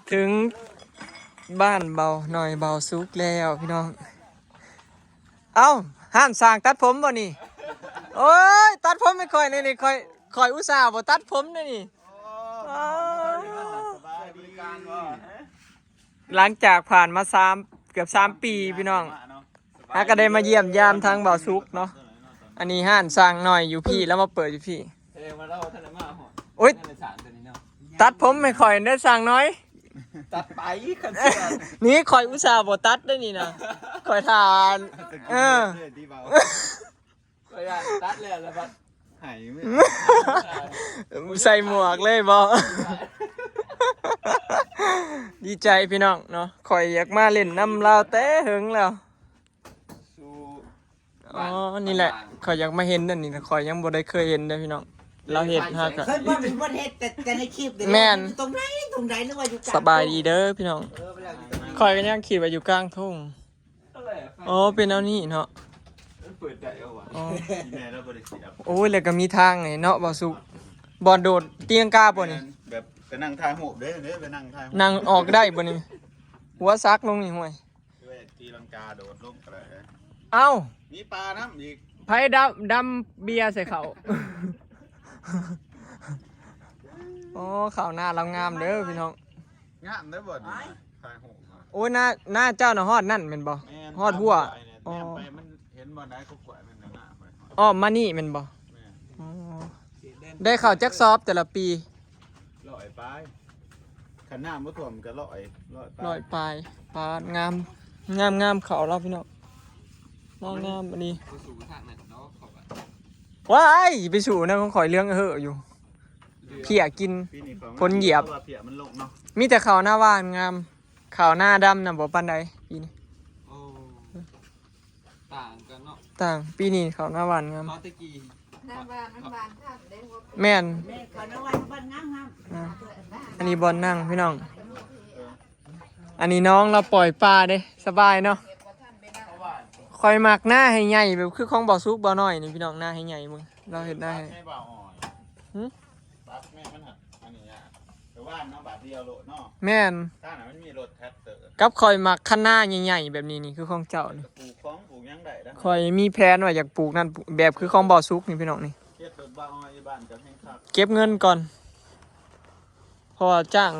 ເຖິງບ້ານເບົາໜ້ອຍເບົາສຸກແລ້ວພີ່ນ້ອງ. ເອົ້າ ຮ້ານຊ່າງຕັດຜົມບໍ່ນີ້? ໂອ້ຍ ຕັດຜົມໃຫ້ຂ້ອຍແດ່ນີ້ ຂ້ອຍ ຂ້ອຍອຸດສ່າບໍ່ຕັດຜົມແດ່ນີ້. ສະບາຍດີ. ຫຼັງຈາກຜ່ານມາສາມ ເກືອບສາມປີພີ່ນ້ອງ ຫາກໍໄດ້ມາຢ້ຽມຢາມທາງເບົາສຸກເນາະ. ອັນນີ້ຮ້ານຊ່າງໜ້ອຍຢູ່ພີ້ ລາວມາເປີດຢູ່ພີ້. ໂອ້ຍ ຕັດຜົມໃຫ້ຂ້ອຍແດ່ຊ່າງໜ້ອຍ. ຕັດໄປຄັນຊິຕັດ ນີ້ຂ້ອຍອຸດສ່າບໍ່ຕັດເດ້ນີ້ນະ ຂ້ອຍຖ້າ ເອີ ຂ້ອຍຢ້ານຕັດແລ້ວ ແລ້ວບັດໃຫ້ ໃສ່ໝວກເລີຍບໍ? ດີໃຈພີ່ນ້ອງເນາະ ຂ້ອຍຢາກມາຫຼິ້ນນຳລາວແຕ່ເຫິງແລ້ວ. ອໍ ນີ້ແຫຼະ ຂ້ອຍຢາກມາເຫັນອັນນີ້ ຂ້ອຍຍັງບໍ່ໄດ້ເຄີຍເຫັນເດ້ພີ່ນ້ອງ ລາວເຮັດ ເຮົາກໍ ເຄີຍເບິ່ງ ເຫັນແຕ່ ແຕ່ໃນຄລິບເດ້. ແມ່ນ ຢູ່ຕົງໃດ ຕົງໃດ ຫຼືວ່າຢູ່ກາງ ສະບາຍດີເດີພີ່ນ້ອງ. ຂ້ອຍກໍຍັງຄິດວ່າຢູ່ກາງທົ່ງ. ອໍ ເປັນແນວນີ້ເນາະ ເປີດໄດ້ເອົາຫວາ? ອໍ ອີແມ່ລາວບໍ່ໄດ້ເສຍ. ໂອ້ຍ ແລ້ວກໍມີທາງນີ້ເນາະ ເບົາສຸກ ບ່ອນໂດດຕີລັງກາບໍ່ນີ້? ແມ່ນ ແບບໄປນັ່ງຖ່າຍຮູບເດ້ ເດ້ ໄປນັ່ງຖ່າຍຮູບ ນັ່ງອອກໄດ້ບໍ່ນີ້? ຫົວສັກລົງນີ້ ຫ້ວຍ ເວກຕີລັງກາໂດດລົງກໍໄດ້. ເອົ້າ ມີປານຳອີກ ໃຜດຳ ດຳເບຍໃສ່ເຂົາ? ອໍ ເຂົາໜ້າລາວງາມເດີພີ່ນ້ອງ. ງາມເດີບ່ອນນີ້ ຖ່າຍຮູບ. ໂອ້ຍ ໜ້າ ໜ້າເຈົ້ານະຮອດນັ້ນແມ່ນບໍ່? ແມ່ນ ຮອດຫົວ. ອໍ ແນມໄປມັນເຫັນບ່ອນໃດກໍຂວາຍມັນກໍງາມ. ອ້ອມມານີ້ແມ່ນບໍ່? ແມ່ນ. ອໍ ໄດ້ເຂົ້າຈັກສອບແຕ່ລະປີ? ຮ້ອຍປາຍ ຄັນນ້ຳບໍ່ຖ້ວມກໍຮ້ອຍ ຮ້ອຍປາຍ ຮ້ອຍປາຍ. ປາດ ງາມ ງາມໆ ເຂົ້າລາວພີ່ນ້ອງ ງາມໆ ອັນນີ້. ບໍ່ສູ້ທາງນັ້ນເນາະ ເຂົ້າໄປ ວ້າຍ ຊິໄປສູ້ນຳ ຂອງຂ້ອຍເຫຼືອງເຫີຢູ່ ເພຍກິນ ຝົນຢຽບ ເພຍມັນລົງເນາະ. ມີແຕ່ເຂົ້າໜ້າຫວ່ານງາມ ເຂົ້າໜ້າດຳນະບໍ່ປານໃດປີນີ້. ໂອ້ ຕ່າງກັນເນາະ ຕ່າງ ປີນີ້ເຂົ້າໜ້າຫວ່ານງາມ. ເຂົ້າແຕ່ກີ້ ໜ້າຫວ່ານມັນຫວ່ານຄັກເດ້. ແມ່ນ ແມ່ນ ເຂົ້າໜ້າຫວ່ານມັນງາມໆ. ອ່າ ອັນນີ້ບ່ອນນັ່ງພີ່ນ້ອງ ອັນນີ້ນ້ອງລາວປ່ອຍປາເດ້ ສະບາຍເນາະ. ຂ້ອຍມັກນາໃຫ້ໃຫຍ່ແບບຄືຂອງເບົາສຸກເບົານ້ອຍນີ້ພີ່ນ້ອງ ນາໃຫ້ໃຫຍ່ເບິ່ງ ລາວເຮັດນາໃຫ້. ຫຶ? ຕັດແມ່ ມັນຫາກອັນນີ້ຍາກ ແຕ່ວ່າເນາະ ບາດດຽວໂລດເນາະ. ແມ່ນ ຖ້ານະມັນມີລົດແທຣັກເຕີ ກັບຂ້ອຍມັກຄັນນາໃຫຍ່ໆ ແບບນີ້ນີ້ ຄືຂອງເຈົ້ານີ້ ປູກຂອງ ປູກຫຍັງໄດ້ນະ. ຂ້ອຍມີແຜນວ່າຢາກປູກນັ້ນ ແບບຄືຂອງເບົາສຸກນີ້ພີ່ນ້ອງນີ້ ເຮັດລົດບ່າວອ້ອຍຢູ່ບ້ານກໍແຮງຄັກ. ເກັບເງິນກ່ອນ ເພາະວ່າຈ້າງ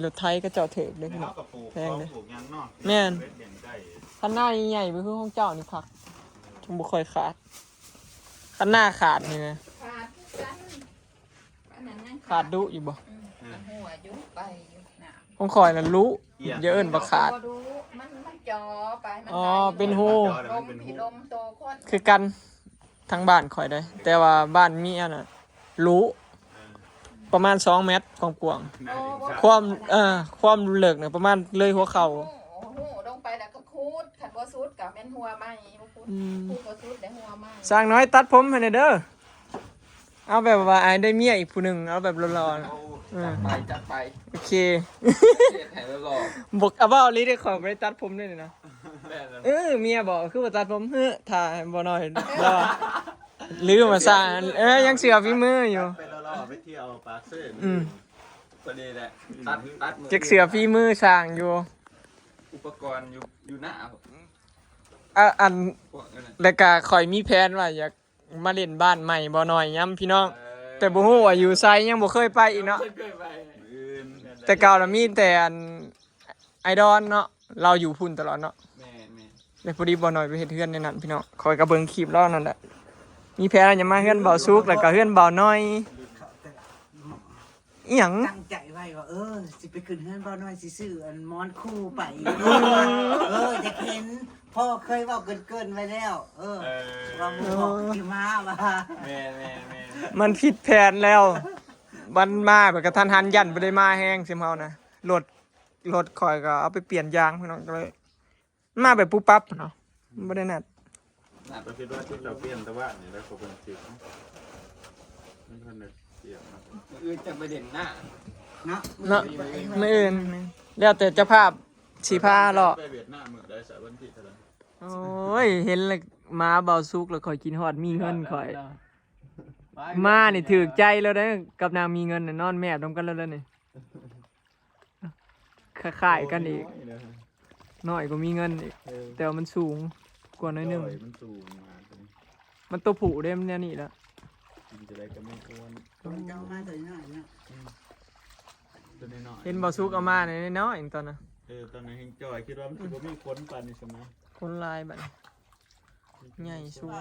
ລົດໄຖເຂົາເຈົ້າຖືກເດ້ພີ່ນ້ອງ ແມ່ນເຮົາກໍປູກຂອງ ແພງເດ້ ປູກຫຍັງເນາະ. ແມ່ນ ຄັນນາໃຫຍ່ໆ ແບບຄືຂອງເຈົ້ານີ້ຄັກ ຈັ່ງບໍ່ຄ່ອຍຂາດ. ຄັນນາຂາດນີ້ນະ ຂາດຄືກັນ ອັນນັ້ນຍັງຂາດ ຂາດດຸຢູ່ບໍ່? ອືມ ມັນຮົ່ວຢູ່ ໄປຢູ່ນະ. ຂອງຂ້ອຍນັ້ນລຸ ຢ່າເອີ້ນວ່າຂາດ ບໍ່ດຸ ມັນ ມັນຈໍໄປ ມັນ ອໍ ໄດ້ຢູ່ ເປັນຮູ ລົມ ມັນເປັນຮູ ລົມໂຕຄົນ ຄືກັນ ທາງບ້ານຂ້ອຍເດ້ ແຕ່ວ່າບ້ານມີອັນນັ້ນ ຫຼຸ ເອີ ປະມານສອງແມັດຄວາມກວ້າງ ໂອ້ ຄວາມ ເອີ ຄວາມເລິກນະປະມານເລີຍຫົວເຂົ່າ. ໂອ້ ໂອ້ ລົງໄປແລ້ວກໍຂູດ ຄັນບໍ່ສຸດກໍແມ່ນຫົວໃໝ່ ບໍ່ຂຸດ ອືມ ຂູດບໍ່ສຸດແລ້ວຫົວໃໝ່. ຊ່າງນ້ອຍຕັດຜົມໃຫ້ແດ່ເດີ ເອົາແບບວ່າໃຫ້ໄດ້ເມຍອີກຜູ້ໜຶ່ງ ເອົາແບບຫຼໍ່ໆ ເອີ ຈັດໄປ ຈັດໄປ ໂອເຄ ເຮັດໃຫ້ຫຼໍ່ໆ ບໍ່ ເອົາ ເວົ້າອີ່ຫຼີເດ້ ຂ້ອຍບໍ່ໄດ້ຕັດຜົມເດ້ນີ້ນະ. ແມ່ນແລ້ວ ເອີ ເມຍບອກຄືບໍ່ຕັດຜົມ ເຮີ ຖ້າໃຫ້ບໍ່ໜ້ອຍ ລາວລືມວ່າຊ່າງ ເອີ ຍັງເຊື່ອຝີມືຢູ່ ໄປຫຼໍ່ໆ ໄປທ່ຽວປາກເຊ. ອືມ ພໍດີແຫຼະ ຕັດ ຕັດ ຈັກເຊື່ອຝີມືຊ່າງຢູ່ ອຸປະກອນຢູ່ ຢູ່ໜ້າ ອາ ອັນ ພວກນັ້ນນະ ແລ້ວກະຂ້ອຍມີແຜນວ່າຢາກ ມາຫຼິ້ນບ້ານໃໝ່ບໍ່ນ້ອຍຍຳພີ່ນ້ອງ ເອີ ແຕ່ບໍ່ຮູ້ວ່າຢູ່ໃສ ຍັງບໍ່ເຄີຍໄປອີກເນາະ ບໍ່ເຄີຍໄປ. ແຕ່ເກົ່າລະມີແຕ່ອັນ ອ້າຍດອນເນາະ ລາວຢູ່ພຸ້ນຕະຫຼອດເນາະ. ແມ່ນໆ ແລ້ວພໍດີບໍ່ນ້ອຍໄປເຮັດເຮືອນໃນນັ້ນພີ່ນ້ອງ ຂ້ອຍກໍເບິ່ງຄລິບລາວນັ້ນແຫຼະ ມີແຜນວ່າຈະມາເຮືອນເບົາສຸກ ແລ້ວກໍເຮືອນເບົານ້ອຍ. ອີ່ຫຍັງ? ຕັ້ງໃຈໄວ້ວ່າ ເອີ ຊິໄປຂຶ້ນເຮືອນບ່າວນ້ອຍ ຊິຊື້ອັນໝອນຄູ່ໄປ ເອີ ເອີ ຢາກເຫັນ ພໍ່ເຄີຍເວົ້າເກີນໆໄວ້ແລ້ວ ເອີ ເອີ ວ່າໝູ່ພໍ່ຊິມາວ່າ ແມ່ນໆໆ ມັນຜິດແຜນແລ້ວ ມັນມາແບບກະທັນຫັນ ຢ້ານບໍ່ໄດ້ມາແຮງສ່ຳເຮົານະ ລົດ ລົດຂ້ອຍກໍເອົາໄປປ່ຽນຢາງ ພີ່ນ້ອງ ກໍເລີຍ ມາແບບປຸບປັບເນາະ ບໍ່ໄດ້ນັດ. ກໍຄິດວ່າຊິເຈົ້າປ່ຽນແຕ່ວ່ານີ້ແຫຼະ ເຂົາເບິ່ງຄລິບເນາະ ມັນທັນໄດ້ປ່ຽນເນາະ. ມື້ອື່ນຈັ່ງໄປເດັ່ນໜ້າເນາະ ເນາະ ມື້ອື່ນ ແລ້ວແຕ່ເຈົ້າພາບຊິພາເລາະ. ໄປຫວຽດນາມມື້ໃດຊະ ວັນທີເທົ່າໃດ? ໂອ້ຍ ເຫັນແລ້ວມາເບົາສຸກແລ້ວຂ້ອຍຄິດຮອດມີເງິນຂ້ອຍ ມານີ້ຖືກໃຈແລ້ວເດ້ ກັບນາງມີເງິນນະ ນອນແມບນຳກັນແລ້ວເດ້ນີ້. ຄ້າຍໆກັນອີກ ນ້ອຍກວ່າມີເງິນອີກ ເອີ ແຕ່ວ່າມັນສູງກວ່າໜ້ອຍໜຶ່ງ ມັນສູງມາ ມັນຕົວຜູ້ເດ້ ມັນແນວນີ້ລະ ກິນຈະໄດ້ກໍມີອ້ວນ ຕົວເຈົ້າມາຕົວນ້ອຍເນາະ ອືມ ຕົວນ້ອຍໆ ເຫັນບໍ່ ສຸກເອົາມານ້ອຍໆ ຕອນນັ້ນ ເອີ ຕອນນັ້ນແຮງຈ່ອຍ ຄິດວ່າມັນຊິບໍ່ມີຄົນປານນີ້ຊັ້ນນະ ຄົນຫຼາຍບັດນີ້ ໃຫຍ່ສູງ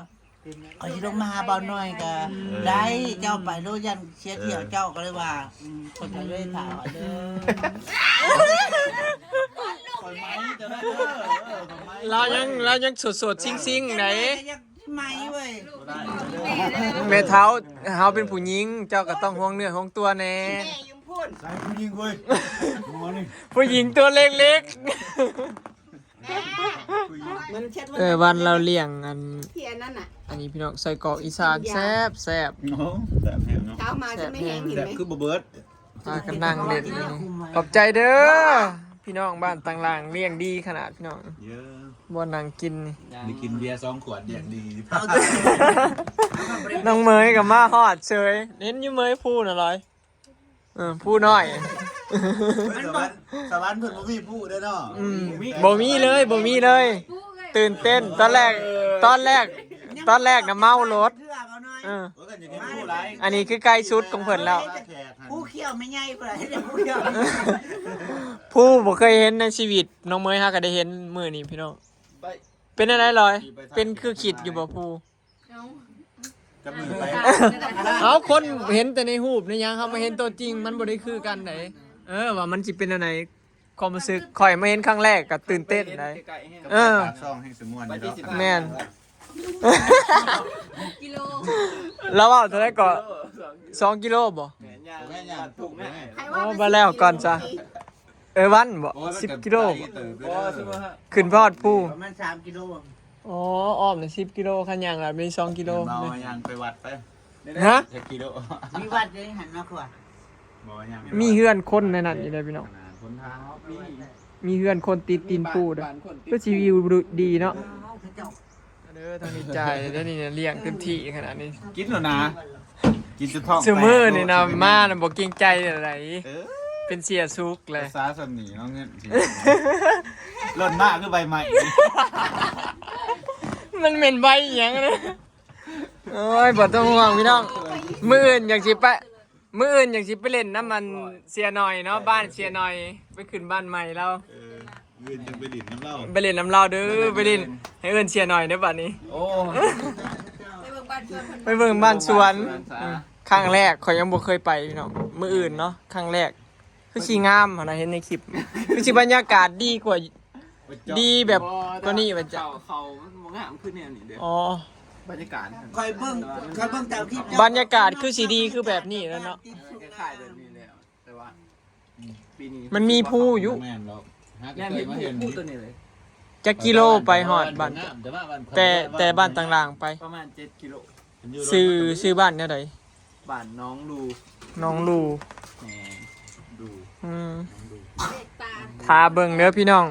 ຂ້ອຍຊິລົງມາຫາບ່າວນ້ອຍກໍ ເອີ ໄດ້ ເຈົ້າໄປໂລດ ຢ້ານເສຍທ່ຽວ ເອີ ເຈົ້າກໍເລີຍວ່າ ອືມ ຂ້ອຍກໍເລີຍຖາມວ່າເດີ ຂ້ອຍໄໝເຈົ້າໄດ້ເດີ ເອີ ຂ້ອຍໄໝ ລາວຍັງ ລາວຍັງໂສດໆຊິງໆໄດ໋ ໄໝເວີຍ ບໍ່ໄດ້ ແມ່ເຖົ້າ ເຮົາເປັນຜູ້ຍິງ ເຈົ້າກໍຕ້ອງຫ່ວງເນື້ອຫ່ວງຕົວແດ່ ແມ່ຢູ່ພຸ້ນ ໃສ່ຜູ້ຍິງເວີຍ ຫົວນີ້ ຜູ້ຍິງຕົວເລັກໆ ມັນເຊັດ ເອີ ວັນລາວລ້ຽງອັນ ທີ່ອັນນັ້ນນະ ອັນນີ້ພີ່ນ້ອງ ໄສ້ກອກອີສານ ຢາ ແຊບໆ ໂອ້ ແຊບແຮງເນາະ ເຊົ້າມາຈະໄມ່ແຮງ ແຊບ ເຫັນໄໝ ແຊບຄືບໍ່ເບິດ ພາກັນນັ່ງເຫຼັ້ນຢູ່ນີ້ ຂອບໃຈເດີ ພີ່ນ້ອງບ້ານຕ່າງລ່າງ ລ້ຽງດີຂະໜາດພີ່ນ້ອງ ເຢີ ບ່ອນນັ່ງກິນນີ້ ໄດ້ກິນເບຍສອງຂວດ ແດກດີ ນ້ອງເໝີຍກໍມາຮອດເສີຍ ເຫັນຢູ່ເໝີຍພູນະລອຍ ເອີ ພູນ້ອຍ ເຮີ້ຍ ສະຫວັນ ສະຫວັນເພິ່ນບໍ່ມີພູເດ້ເນາະ ອືມ ບໍ່ມີເລີຍ ບໍ່ມີເລີຍ ຕື່ນເຕັ້ນ ຕອນແລກ ຕອນແລກ ຕອນແລກນະເມົາລົດ ເອີ ໂອ້ຍ ກໍຢາກເຫັນພູຫຼາຍ ອັນນີ້ຄືໃກ້ສຸດຂອງເພິ່ນແລ້ວ ພູຂຽວແມ່ໃຫຍ່ພຸ້ນລະ ເຫັນແຕ່ພູຂຽວ ພູບໍ່ເຄີຍເຫັນໃນຊີວິດ ນ້ອງເໝີຍຫາກໍໄດ້ເຫັນມື້ນີ້ພີ່ນ້ອງ ໄປ ເປັນຈັ່ງໃດລອຍ ເປັນຄືຄິດຢູ່ບໍ່ພູ? ເອົ້າ ຈັບມືໄປ ເອົ້າ ຄົນເຫັນແຕ່ໃນຮູບໃນຫຍັງ ເຮົາມາເຫັນຕົວຈິງ ມັນບໍ່ໄດ້ຄືກັນໃດ ເອີ ວ່າມັນຊິເປັນແນວໃດ ຄວາມຮູ້ສຶກ ຂ້ອຍມາເຫັນຄັ້ງແລກກໍຕື່ນເຕັ້ນໃດ ເອີ ປາກຊ່ອງແຮ່ງສະໝວນຢູ່ດອກ ແມ່ນ ກິໂລ ລາວເວົ້າເທົ່າໃດກໍ ສອງກິໂລບໍ່? ແມ່ນ ຍ່າງ ແມ່ນ ຍ່າງ ໂອ້ ໄປແລ້ວກ່ອນຊະ ເອີ ວັນບໍ່? ໂອ້ຍ ສິບກິໂລບໍ່? ບໍ່ ສິບ ຂຶ້ນຮອດພູ ປະມານສາມກິໂລ ອໍ ອ້ອມນີ້ສິບກິໂລ ຄັນຍ່າງລະມີສອງກິໂລ ເຮົາຍ່າງໄປວັດໄປ ຮະ? ຈັກກິໂລ? ມີວັດຢູ່ຫັ້ນເນາະ ຄືວ່າ ບໍ່ ຍັງ ມີເຮືອນຄົນໃນນັ້ນອີກເດ້ພີ່ນ້ອງ ຄົນທາງເຮົາມີ ມີເຮືອນຄົນຕິດຕີນພູເດ້ ຄືຊິວິວດີເນາະ ເດີ ທາງນີ້ຈ່າຍເດີ ນີ້ລ້ຽງເຕັມທີ່ຂະໜາດນີ້ ກິນແລ້ວນະ ກິນຈົນທ້ອງແຕກ ຊຸມື້ນີ້ນະ ມານະບໍ່ເກງໃຈໃດ ເອີ ເປັນເສຍສຸກແຫຼະ ພາສາສ່ຳນີ້ເນາະ ເງິນ ຫຼົ່ນມາຄືໃບໄມ້ ມັນແມ່ນໃບອີ່ຫຍັງນະ ໂອ້ຍ ບໍ່ຕ້ອງຫ່ວງພີ່ນ້ອງ ມື້ອື່ນຢາກຊິໄປ ມື້ອື່ນຢາກຊິໄປຫຼິ້ນນຳອັນເສຍໜ້ອຍເນາະ ບ້ານເສຍໜ້ອຍ ໄປຂຶ້ນບ້ານໃໝ່ລາວ ເອີ ມື້ອື່ນຈັ່ງໄປຫຼິ້ນນຳລາວ ໄປຫຼິ້ນນຳລາວເດີ ໄປຫຼິ້ນ ໃຫ້ເອີ້ນເສຍໜ້ອຍເດີບາດນີ້ ໂອ້ ໄປເບິ່ງບ້ານສວນ ໄປເບິ່ງບ້ານສວນ ອືມ ຄັ້ງແລກ ຂ້ອຍຍັງບໍ່ເຄີຍໄປພີ່ນ້ອງ ມື້ອື່ນເນາະ ຄັ້ງແລກ ຄືຊິງາມຫັ້ນນະ ເຫັນໃນຄລິບ ຄືຊິບັນຍາກາດດີກວ່າ ດີແບບກວ່ານີ້ວ່າຈະ ເຂົາ ເຂົາມັນບໍ່ງາມຄືແນວນີ້ເດ້ ອໍ ບັນຍາກາດ ຂ້ອຍເບິ່ງ ຂ້ອຍເບິ່ງຕາມຄລິບ ບັນຍາກາດຄືຊິດີຄືແບບນີ້ແຫຼະເນາະ ຄ້າຍໆແບບນີ້ແຫຼະ ແຕ່ວ່າ ອືມ ປີນີ້ມັນມີພູຢູ່ ແມ່ນດອກ ຫາກໍເຄີຍມາເຫັນ ພູຕົວນີ້ເລີຍ ຈັກກິໂລໄປຮອດບ້ານ ແຕ່ ແຕ່ບ້ານຕ່າງລ່າງໄປ ປະມານເຈັດກິໂລ ຊື່ ຊື່ບ້ານແນວໃດ? ບ້ານໜອງລູ ໜອງລູ ແມ່ນ ດູ ອືມ ໜອງດູ ຖ້າເບິ່ງເດີພີ່ນ້ອງ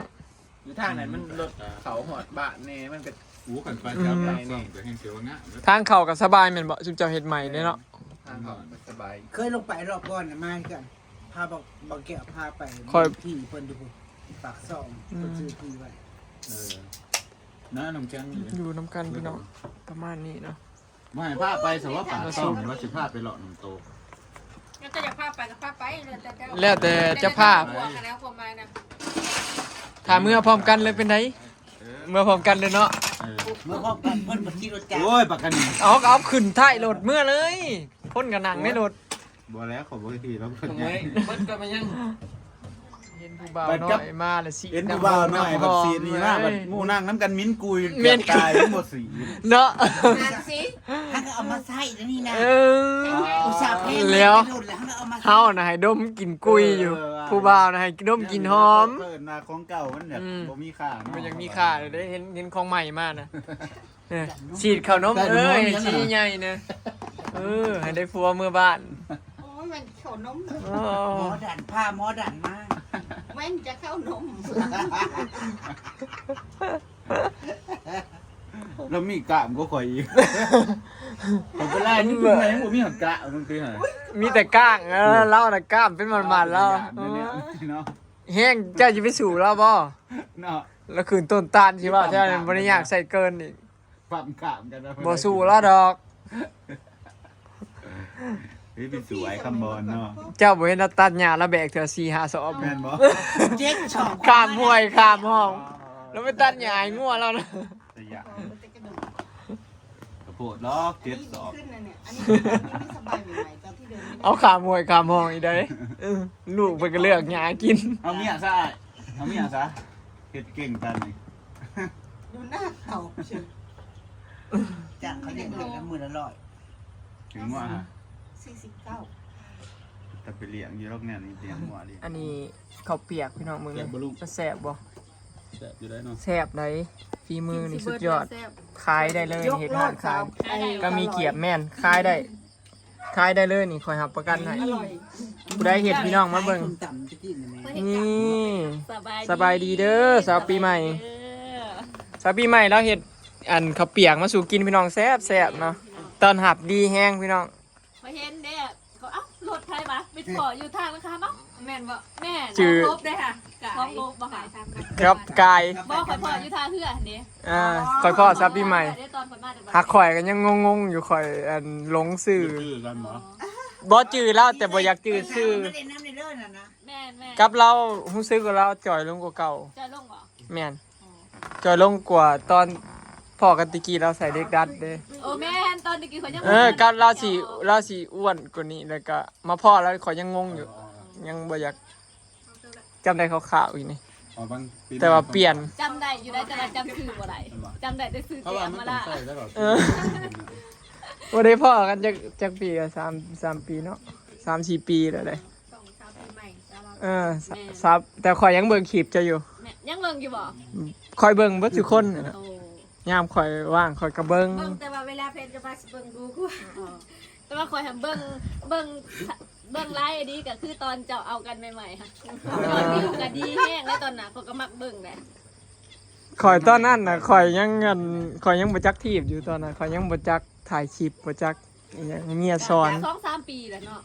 ຢູ່ທາງນັ້ນມັນລົດເຂົ້າຮອດບ້ານແດ່ ມັນກໍ ໂອ້ ຄັນໄປແຖວ ອືມ ປາກຊ່ອງກໍແຮ່ງຊິວ່າງາມເດີ ທາງເຂົ້າກໍສະບາຍແມ່ນບໍ່? ຊຸມເຈົ້າເຮັດໃໝ່ເດ້ເນາະ ທາງເຂົ້າກໍສະບາຍ ເຄີຍລົງໄປຮອບກ່ອນນະ ມາຄືກັນ ພາບັກ ບັກແກ້ວພາໄປ ຂ້ອຍ ທີ່ເພິ່ນຢູ່ປາກຊ່ອງ ອືມ ເພິ່ນຊື້ທີ່ໄວ້ ເອີ ນະ ນ້ຳແຂງ ຢູ່ນຳກັນພີ່ນ້ອງ ປະມານນີ້ເນາະ ບໍ່ໃຫ້ພາໄປ ສະວ່າປາກຊ່ອງ ວ່າຊິພາໄປເລາະນ້ຳຕົກ ແລ້ວແຕ່ຢາກພາໄປກໍພາໄປ ແລ້ວແຕ່ເຈົ້າ ແລ້ວແຕ່ເຈົ້າພາບ ແລ້ວແຕ່ເຈົ້າພວກຫັ້ນແຫຼະ ຄວາມໝາຍນະ ຖ້າເມືອພ້ອມກັນເລີຍເປັນໃດ? ເອີ ເມືອພ້ອມກັນເລີຍເນາະ ເອີ ເມືອພ້ອມກັນ ເພິ່ນບໍ່ຂີ່ລົດຈັກ ໂອ້ຍ ປາກກະນີ້ ເອົາ ເອົາຂຶ້ນທ້າຍລົດເມືອເລີຍ ຄົນກໍນັ່ງໃນລົດ ບໍ່ແລ້ວ ຂ້ອຍບໍ່ໄດ້ຂີ່ລົດ ເອີ ເບິດກໍໄປຍັງ ເຫັນຜູ້ບ່າວນ້ອຍມາແລ້ວ ສີດ ເຫັນຜູ້ບ່າວນ້ອຍບັດສີດນີ້ມາ ບັດໝູ່ນັ່ງນຳກັນໝິ່ນກຸຍ ແມ່ນ ເກືອບຕາຍ ຍັງບໍ່ສີດເນາະ ນັ້ນຊິ ຫັ້ນກໍເອົາມາໃຊ້ແລ້ວນີ້ນະ ເອີ ອຸດສ່າແພງ ແລ້ວ ເຮົານະໃຫ້ດົມກິ່ນກຸຍຢູ່ ເອີ ຜູ້ບ່າວນະໃຫ້ດົມກິ່ນຫອມ ເພິ່ນນະຂອງເກົ່າມັນແບບ ອືມ ບໍ່ມີຄ່າເນາະ ມັນຍັງມີຄ່າເດ້ ເຫັນ ເຫັນຂອງໃໝ່ມານະ ເອີ ສີດເຂົ້ານົມ ເອີ ສີດໃຫຍ່ນະ ເອີ ໃຫ້ໄດ້ຜົວເມືອບ້ານ ໂອ້ຍ ແມ່ນເຂົ້ານົມ ໂອ້ ໝໍດັນ ພາໝໍດັນມາ ແມ່ນຈະເຂົ້ານົມ ລາວມີກ້າມກວ່າຂ້ອຍອີກ ຂ້ອຍໄປລາຍມີຈຸດໃດບໍ່ມີຫອດກ້າມ ມັນຄືຫາ ມີແຕ່ກ້າງ ເອີ ລາວນະກ້າມເປັນມັນໆ ລາວ ເອີ ເນາະ ແຮງ ເຈົ້າຈະໄປສູ້ລາວບໍ່? ເນາະ ລາວຂຶ້ນຕົ້ນຕານຊິວ່າ ແທ້ບໍ່ໄດ້ຍາກໃສ່ເກີນອີກ ຟັງຂ້າມກັນເນາະ ບໍ່ສູ້ລາວດອກ. ເຮີ້ຍ ໄປສູ້ອ້າຍຄຳບອນເນາະ ເຈົ້າບໍ່ເຫັນລາວຕັດຫຍ້າລາວແບກເທື່ອສີ່ຫ້າສອບ ແມ່ນບໍ່? ເຈັດສອບ ຂ້າມຫ້ວຍຂ້າມຮ່ອງ ລາວໄປຕັດຫຍ້າໃຫ້ງົວລາວນະ. ຕະຢາ ກະໂພດດອກ ເຈັດສອບ ອັນນີ້ດີຂຶ້ນນະເນຍ ອັນນີ້ ອັນນີ້ມີສະບາຍໃໝ່ໆ ຕອນທີ່ເດີນ ເອົາຂ້າມຫ້ວຍຂ້າມຮ່ອງອີກໃດ໋. ເອີ ລູກເພິ່ນກະເລືອກຫຍ້າກິນ. ເອົາເມຍຊະອ້າຍ ເອົາເມຍຊະ ເຮັດເກັ່ງປານນີ້ ດູໜ້າເຂົາເຊີ ຈ້າງເຂົາລ້ຽງເດືອນລະໝື່ນລະຮ້ອຍ ເປັນງົວຫະ ສີ່ສິບເກົ້າ ແຕ່ໄປລ້ຽງຢູ່ດອກແນວນີ້ ລ້ຽງງົວລ້ຽງ ອັນນີ້ເຂົ້າປຽກພີ່ນ້ອງ ເບິ່ງ ແຊບບໍ່ລູກ? ແຊບບໍ່? ແຊບຢູ່ໄດ໋ເນາະ ແຊບໃດ໋ ຝີມືນີ້ສຸດຍອດ ຂາຍໄດ້ເລີຍ ເຮັດຮ້ານຂາຍ ກະມີກຽບ ແມ່ນ ຂາຍໄດ້ ຂາຍໄດ້ເລີຍນີ້ ຂ້ອຍຮັບປະກັນໃຫ້ ຜູ້ໃດເຮັດພີ່ນ້ອງມາເບິ່ງ. ນີ້ ສະບາຍດີເດີ ສາວປີໃໝ່ ສາວປີໃໝ່ລາວເຮັດອັນເຂົ້າປຽກມາສູ່ກິນພີ່ນ້ອງ ແຊບໆເນາະ ຕ້ອນຮັບດີແຮງພີ່ນ້ອງ. ຂ້ອຍເຫັນເດ້ ເຂົາ ເອົ້າ ລົດໃຜວະ ໄປພໍ້ຢູ່ທາງນະຄາເອົ້າ ແມ່ນບໍ່? ແມ່ນ ຈື່ ຂອງລົບເດ້ຫະ ຂອງລົບບໍ່ຫະ ກັບກາຍ ບໍ່ ຂ້ອຍພໍ້ຢູ່ທ່າເຮືອຫັ້ນເດ້. ອ່າ ຂ້ອຍພໍ້ສາວປີໃໝ່ ເດ້ຕອນຂ້ອຍມາແຕ່ ຫາກຂ້ອຍກະຍັງງົງໆຢູ່ ຂ້ອຍອັນຫຼົງຊື່ ບໍ່ຈື່ລາວ ແຕ່ບໍ່ຢາກຈື່ຊື່ ມາຫຼິ້ນນຳເດີນັ້ນນະ ແມ່ນໆ ກັບລາວຮູ້ສຶກວ່າລາວຈ່ອຍລົງກວ່າເກົ່າ ຈ່ອຍລົງບໍ່? ແມ່ນ ຈ່ອຍລົງກວ່າຕອນພໍ້ກັນແຕ່ກີ້ ລາວໃສ່ເຫຼັກດັດເດ້. ໂອ ແມ່ນ ຕອນແຕ່ກີ້ຂ້ອຍຍັງ ເອີ ກັບລາວຊິ ລາວຊິອ້ວນກວ່ານີ້ ແລ້ວກະມາພໍ້ລາວ ຂ້ອຍຍັງງົງຢູ່ ຍັງບໍ່ຢາກ ຈຳໄດ້ຄ່າວໆອີກນີ້ ແຕ່ວ່າປ່ຽນ ຈຳໄດ້ຢູ່ໄດ໋ ແຕ່ວ່າຈຳຊື່ບໍ່ໄດ້ ຈຳໄດ້ແຕ່ຊື່ແກ ເພາະວ່າມັນຕ້ອງໃສ່ຕະຫຼອດ ເອີ ບໍ່ໄດ້ພໍ້ກັນຈັກ ຈັກປີ ກະສາມ ສາມປີເນາະ ສາມສີ່ປີແລ້ວເດ້. ເອີ ສາມ ແຕ່ຂ້ອຍຍັງເບິ່ງຄລິບເຈົ້າຢູ່ ແມ່ນ ຍັງເບິ່ງຢູ່ບໍ່? ຂ້ອຍເບິ່ງເບິດທຸກຄົນ ໂອ້ ຍາມຂ້ອຍວ່າງຂ້ອຍກະເບິ່ງ ເບິ່ງແຕ່ວ່າເວລາເພນກະວ່າຊິເບິ່ງດູກວ່າ ແຕ່ວ່າຂ້ອຍຫັ້ນເບິ່ງ ເບິ່ງ ເບິ່ງຫຼາຍອີ່ຫຼີກະຄືຕອນເຈົ້າເອົາກັນໃໝ່ໆຫັ້ນ ຍອດວິວກະດີແຮງໃດ໋ ຕອນນັ້ນຂ້ອຍກະມັກເບິ່ງໃດ໋. ຂ້ອຍຕອນນັ້ນນະ ຂ້ອຍຍັງອັນ ຂ້ອຍຍັງບໍ່ຈັກທີບຢູ່ຕອນນັ້ນ ຂ້ອຍຍັງບໍ່ຈັກຖ່າຍຄລິບ ບໍ່ຈັກ ອີ່ຫຍັງ ເມຍສອນ ສອງສາມປີແລ້ວເນາະ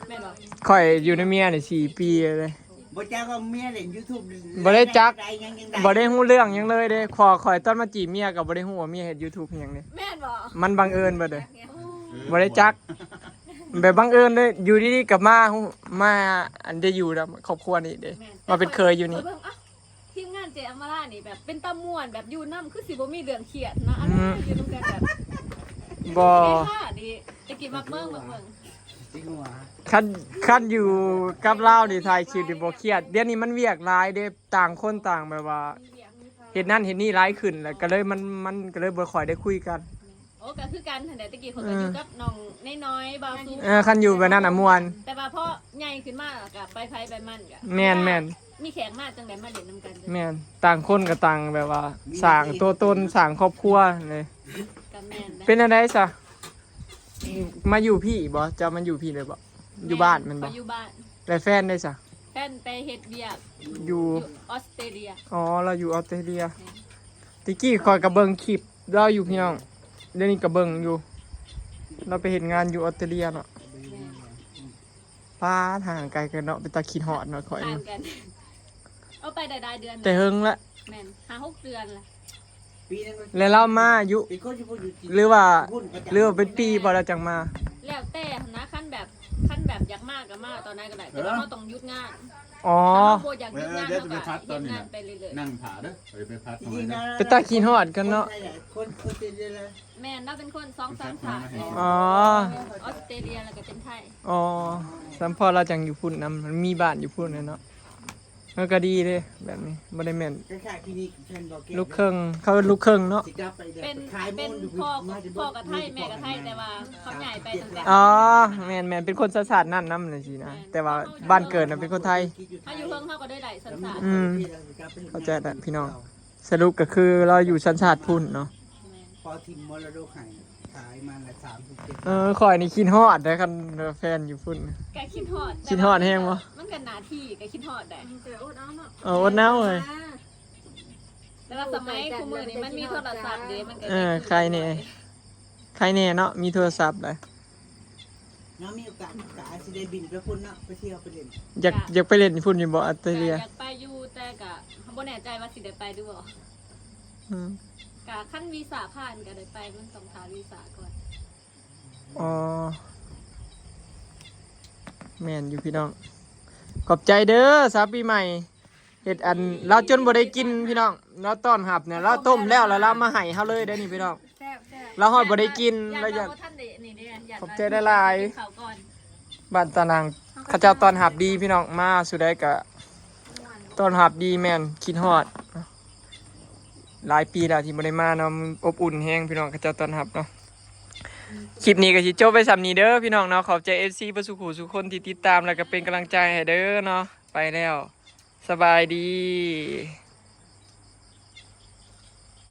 ແມ່ນບໍ່? ຂ້ອຍຢູ່ນຳເມຍນີ້ສີ່ປີເລີຍ ບໍ່ຈັກວ່າເມຍຫຼິ້ນຢູທູບ ບໍ່ໄດ້ຈັກ ບໍ່ໄດ້ຮູ້ເລື່ອງຫຍັງເລີຍເດ້ ພໍ່ຂ້ອຍຕອນມາຈີບເມຍກະບໍ່ໄດ້ຮູ້ວ່າເມຍເຮັດຢູທູບຫຍັງເດ້ ແມ່ນບໍ່? ມັນບັງເອີນເບິດເດ້ ບໍ່ໄດ້ຈັກ ແບບບັງເອີນເດ້ ຢູ່ດີໆກະມາ ມາອັນໄດ້ຢູ່ນຳຄອບຄົວນີ້ເດ້ ມາເປັນເຂີຍຢູ່ນີ້. ທີມງານເຈອັມມາລານີ້ແບບເປັນຕາມ່ວນ ແບບຢູ່ນຳຄືຊິບໍ່ມີເລື່ອງຄຽດນະ ອັນນັ້ນ ຢູ່ນຳກັນແບບ ບໍ່ ເຮຮາດີ ແຕ່ກີ້ມັກເບິ່ງ ມັກເບິ່ງ ຄັນ ຄັນຢູ່ກັບລາວນີ້ຖ່າຍຄລິບນີ້ບໍ່ຄຽດ ດຽວນີ້ມັນວຽກຫຼາຍເດ້ ຕ່າງຄົນຕ່າງແບບວ່າເຮັດນັ້ນເຮັດນີ້ຫຼາຍຂຶ້ນ ແລ້ວກະເລີຍມັນ ມັນກະເລີຍບໍ່ຄ່ອຍໄດ້ຄຸຍກັນ. ໂອ້ ກະຄືກັນຫັ້ນແຫຼະ ແຕ່ກີ້ຂ້ອຍກະຢູ່ກັບນ້ອງນ້ອຍໆ ບ່າວສຸກ ເອີ ຄັນຢູ່ແບບນັ້ນນະມ່ວນ ແຕ່ວ່າພໍໃຫຍ່ຂຶ້ນມາກະໄປໃຜໄປມັນກະ ແມ່ນໆ ມີແຂກມາຈັ່ງໃດມາຫຼິ້ນນຳກັນ ແມ່ນ ຕ່າງຄົນກະຕ່າງແບບວ່າສ້າງຕົວຕົນ ສ້າງຄອບຄົວເລີຍ ກະແມ່ນ ເປັນແນວໃດຊະ ມາຢູ່ພີ້ບໍ່? ເຈົ້າມາຢູ່ພີ້ເລີຍບໍ່? ຢູ່ບ້ານແມ່ນບໍ່? ຂ້ອຍຢູ່ບ້ານ ແລະແຟນເດຊະ? ແຟນໄປເຮັດວຽກຢູ່ ຢູ່ອອສເຕຣເລຍ ອໍ ລາວຢູ່ອອສເຕຣເລຍ ແມ່ນ ແຕ່ກີ້ຂ້ອຍກະເບິ່ງຄລິບລາວຢູ່ພີ່ນ້ອງ ດຽວນີ້ກະເບິ່ງຢູ່ ລາວໄປເຮັດງານຢູ່ອອສເຕຣເລຍເນາະ ແມ່ນ ປາດ ຫ່າງໄກກັນເນາະ ເປັນຕາຄິດຮອດເນາະຂ້ອຍ ຫ່າງກັນ ເອົາໄປໄດ້ຫຼາຍເດືອນ ແຕ່ເຫິງລະ ແມ່ນ ຫ້າຫົກເດືອນລະ ແລະລາວມາຢູ່ ຫຼືວ່າ ຫຼືວ່າເປັນປີບໍ່ລາວຈັ່ງມາ? ແລ້ວແຕ່ຫັ້ນນະ ຄັນແບບ ຄັນແບບຢາກມາກະມາຕອນໃດກະໄດ້ ແຕ່ວ່າເຮົາຕ້ອງຢຸດງານ ອໍ ເຮົາບໍ່ຢາກຢຸດງານ ເຮົາກະເຮັດງານໄປເລື້ອຍໆ ນັ່ງຖ້າເດີ ໄປພັກ ເປັນຕາຄິດຮອດກັນເນາະ ຄົນ ຄົນ ແມ່ນ ລາວເປັນຄົນສອງສັນຊາດ ອໍ ອອສເຕຣເລຍ ແລ້ວກະເປັນໄທ ອໍ ສຳພໍລາວຈັ່ງຢູ່ພຸ້ນນຳ ມັນມີບ້ານຢູ່ພຸ້ນແຫຼະເນາະ ເອີ ກະດີເດ້ແບບນີ້ ບໍ່ໄດ້ແມ່ນ ຄ້າຍໆ ພິນິກ ລູກເຄິ່ງ ເຂົາເອີ້ນລູກເຄິ່ງເນາະ ເປັນ ເປັນພໍ່ ພໍ່ກະໄທ ແມ່ກະໄທ ແຕ່ວ່າເຂົາຍ້າຍໄປຕັ້ງແຕ່ ອໍ ແມ່ນໆ ເປັນຄົນສັນຊາດນັ້ນນຳຈັ່ງຊີ້ນະ ແຕ່ວ່າບ້ານເກີດນະເປັນຄົນໄທ ເຮົາຢູ່ເທິງເຮົາກະໄດ້ໄດ້ສັນຊາດ ອືມ ເຂົ້າໃຈລະພີ່ນ້ອງ ສະຫຼຸບກະຄືລາວຢູ່ສັນຊາດພຸ້ນເນາະ ແມ່ນ ພໍ່ຖິ້ມມໍລະດົກໃຫ້ ຂາຍມາລະສາມສິບເຈັດ ເອີ ຂ້ອຍນີ້ຄິດຮອດເດ້ ຄັນແຟນຢູ່ພຸ້ນ ກະຄິດຮອດ ຄິດຮອດແຮງບໍ່? ມັນກະໜ້າທີ່ ກະຄິດຮອດໄດ໋ ເອີ ອົດເອົາເອີຍ ແຕ່ວ່າສະໄໝຄູ່ມື້ນີ້ມັນມີໂທລະສັບເດ້ ມັນກະ ເອີ ໄຄແນ່ ໄຄແນ່ເນາະ ມີໂທລະສັບໄດ໋ ເນາະ ມີໂອກາດກໍອາດຊິໄດ້ບິນໄປພຸ້ນເນາະ ໄປທ່ຽວໄປຫຼິ້ນ. ຢາກ ຢາກໄປຫຼິ້ນຢູ່ພຸ້ນຢູ່ບໍ່ ອາເຕເລຍ? ກໍຢາກໄປຢູ່ ແຕ່ກໍບໍ່ແນ່ໃຈວ່າຊິໄດ້ໄປຫຼືບໍ່. ອືມ ກໍຄັນວີຊາຜ່ານກໍໄດ້ໄປ ມັນຕ້ອງຖ້າວີຊາກ່ອນ. ອໍ ແມ່ນຢູ່ພີ່ນ້ອງ. ຂອບໃຈເດີສາວປີໃໝ່ ເຮັດອັນ ລາວຈົນບໍ່ໄດ້ກິນພີ່ນ້ອງ. ລາວຕ້ອນຮັບນະ ລາວຕົ້ມແລ້ວ ແລ້ວລາວມາໃຫ້ເຮົາເລີຍເດ້ນີ້ພີ່ນ້ອງ. ແຊບໆ ລາວຮອດບໍ່ໄດ້ກິນ ຢ້ານ ລາວຢາກ ລາວບໍ່ທັນໄດ້ນີ້ເດ້ ຢ້ານ ຂອບໃຈຫຼາຍໆ. ກິນເຂົ້າກ່ອນ. ບ້ານຕານາງເຂົາເຈົ້າຕ້ອນຮັບດີພີ່ນ້ອງ ມາສູ່ໃດກໍ ມ່ວນ ຕ້ອນຮັບດີ ແມ່ນ ຄິດຮອດ ຫຼາຍປີແລ້ວທີ່ບໍ່ໄດ້ມາເນາະ ມັນອົບອຸ່ນແຮງພີ່ນ້ອງ ເຂົາເຈົ້າຕ້ອນຮັບເນາະ. ຄລິບນີ້ກໍຊິຈົບໄວ້ສ່ຳນີ້ເດີພີ່ນ້ອງເນາະ. ຂອບໃຈເອັຟຊີເບິດສູ່ຜູ້ສູ່ຄົນທີ່ຕິດຕາມ ແລ້ວກໍເປັນກຳລັງໃຈໃຫ້ເດີເນາະ. ໄປແລ້ວ ສະບາຍດີ.